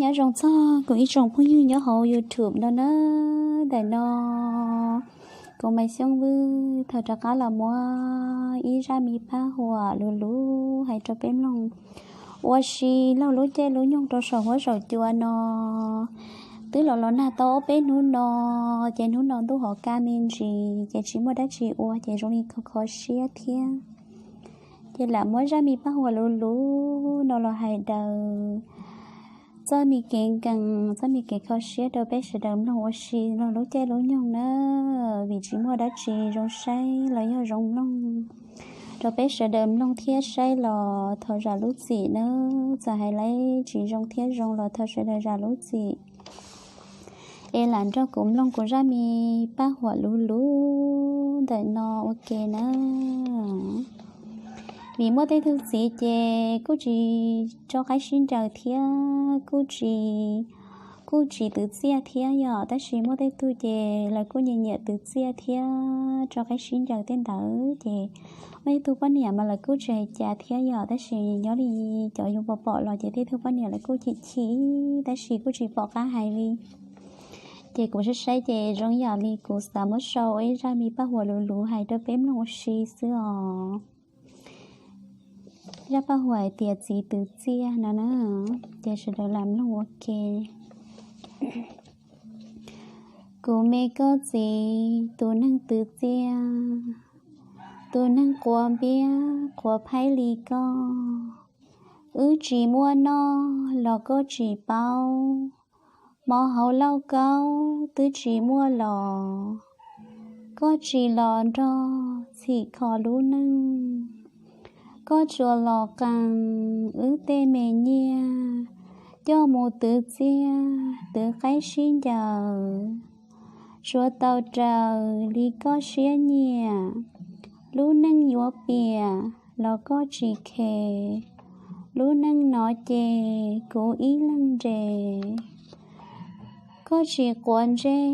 Nyob zoo txog kuv ib tsoom phooj ywg nyob hauv YouTube no na. Ntawm no kuv Maiv Xyooj Vwj tau rov qab los muab ib zaj me paj huam luv luv hais rau peb mloog ua si laug lub caij lub nyoog rau saum huab saum cua no. Twb los los nag tau ob peb hnub no, ces hnub no ntuj hauv kaj me ntsis ces tsis muaj dab tsi ua ces zoo li kho kho siab thiab. Ces lam muab zaj me paj huam luv luv no los hais daws txoj me kev nkees, txoj me kev kho siab rau peb sawv daws mloog ua si laug lub caij lub nyoog na. Vim tsis muaj dab tsi zoo saib los yog zoo mloog rau peb sawv daws mloog thiab saib los thov zam lub txim nawb. Txawm hais li tsis zoo thiab zoo los thov sawv daws zam lub txim es lam nrog kuv mloog kuv zaj me paj huam luv luv ntawm no ua ke na. Vim muaj tej tug txiv ces kuj tsis tso qaib sib ncaws thiab kuj tsis, kuj tsis twv txiaj thiab yom. Tab sis muaj tej tug ces lawv kuj nyiam nyiam twv txiaj thiab tso qaib sib ncaws tej ntawd. Ces muaj tej tug poj niam mas lawv kuj tsis hais cas thiab yom, tab sis nyob li cov yus pom pom los ces tej tug poj niam lawv kuj chim chim, tab sis kuj tsis pom qab hais li. Ces kuv saib saib ces zoo yam li kuv xav muab sau ua ib zaj me paj huam luv luv hais rau peb mloog ua si xwb os. Zaj paj huam hais tias txiv twv txiaj no na, ces sawv daws lam mloog ua ke. Kuv me koj txiv, tus neeg twv txiaj, tus neeg quav npiab quav phaib li koj. Wb tsis muaj noj los koj tsis paub, mov hauv lauj kaub twb tsis muaj los, koj tsis los nrog txhim kho lub neej. Koj tsuas los qee wb tej me nyiaj coj mus twv txiaj twv qaib sib ncaws, tsuav tau raws li koj siab nyiam. Lub neej yuav piam los koj tsis khes, lub neej no ces kuv ib leeg nres. Koj tsis quav ntsej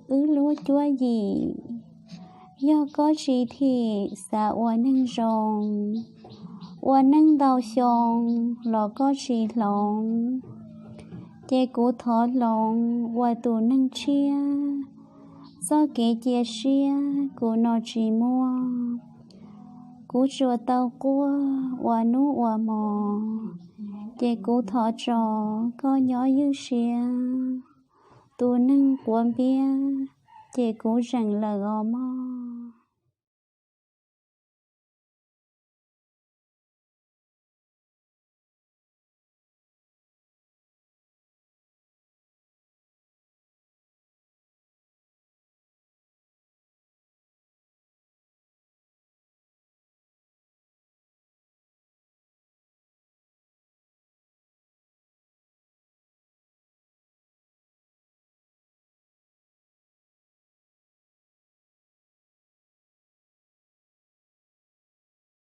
wb lub cuab yim, yog koj tsis thim xav ua neeg zoo, ua neej ntau xyoo los koj tsis hloov, ces kuv thov hloov ua tus neeg tshiab. Txoj kev cia siab kuv no tsis muaj, kuv tsuas tau quaj ua hnub ua hmo, ces kuv thov tso koj nyob ywj siab. Tus neeg quav npiab ces kuv zeem lawm os mog.